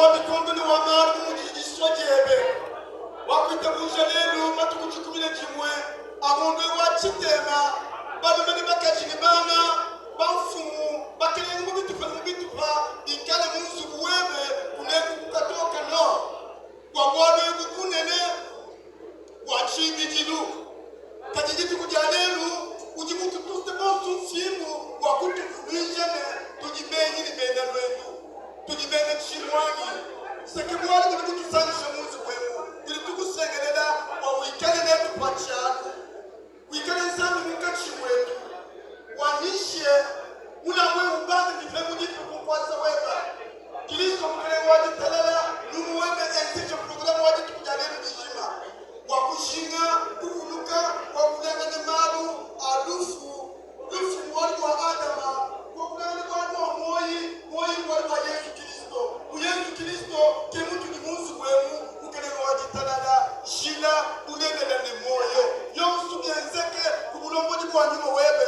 wa bikondo ne wa malu bu mudi disua diebe, wakuitabuja lelu matuku dikumi ne dimue a ngondo eu wa tshitema, balume ne bakaji ne bana, bamfumu, bakelenge mu bitupa ne mu bitupa, bikale mu nzubu webe kuneku ku Katoka Nord bua bualu ebu bunene bua tshibidilu. Kadi dituku dia lelu udi mututute bonso mfimbu bua kutuvuluija ne, tudi benyi ne bena luendu, tudi bena tshimuangi. Se ke bualu budi butusangisha mu nzubu emu. Tudi tukusengelela bua wikale netu pa tshialu, wikale Nzambi munkatshi muetu, wanyishe mulambu eu ubande dipembu dimpe ku nkuasa weba. Kilisto Mukelenge wa ditalala, lumu webe enzeja programe wa dituku dia lelu dijima. Bua kujinga kuvuluka kuakulangane malu a lufu, lufu mbualu bua Adama, kuakulangane bualu bua muoyi, muoyi mbualu bua Yezu Kilisto. Mu Yezu Kilisto ke mutudi mu nzubu emu, Mukelenge wa ditalala, njila, bulelela ne muoyo. Bionso bienzeke ku bulombodi bua Nyuma webe.